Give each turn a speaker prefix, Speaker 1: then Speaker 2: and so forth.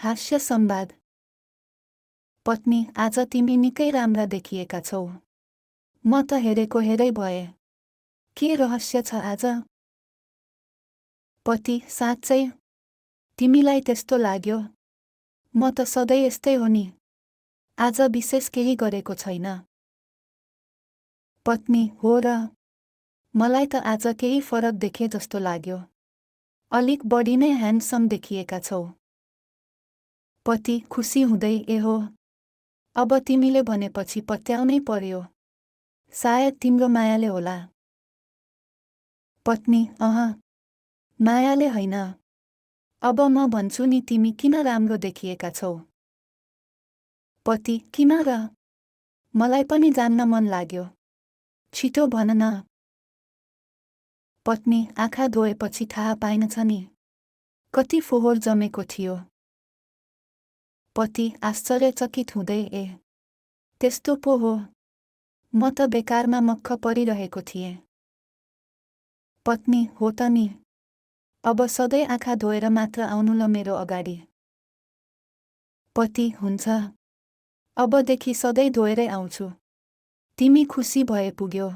Speaker 1: हास्य संवाद। पत्नी, आज तिमी निकै राम्रा देखिएका छौ। म त हेरेको हेरै भए। के रहस्य छ आज? पति, साँच्चै? तिमीलाई त्यस्तो लाग्यो? म त सधैँ यस्तै हो नि। आज विशेष केही गरेको छैन। पत्नी, हो र। मलाई त आज केही फरक देखे जस्तो लाग्यो। अलिक बढी नै ह्यान्डसम देखिएका छौ। पति, खुसी हुँदै, ए हो। अब तिमीले भनेपछि पत्याउनै पर्यो। सायद तिम्रो मायाले होला। पत्नी, मायाले होइन। अब म भन्छु नि तिमी किन राम्रो देखिएका छौ। पति, किन र? मलाई पनि जान्न मन लाग्यो। छिटो भन न। पत्नी, आँखा धोएपछि थाहा पाइन्छ नि। कति फोहोर जमेको थियो। पति, आश्चर्यचकित हुँदै, ए त्यस्तो पो हो। म त बेकारमा मक्ख परिरहेको थिएँ। पत्नी, हो त नि। अब सधैँ आँखा धोएर मात्र आउनु ल मेरो अगाडि। पति, हुन्छ। अबदेखि सधैँ धोएरै आउँछु। तिमी खुसी भए पुग्यो।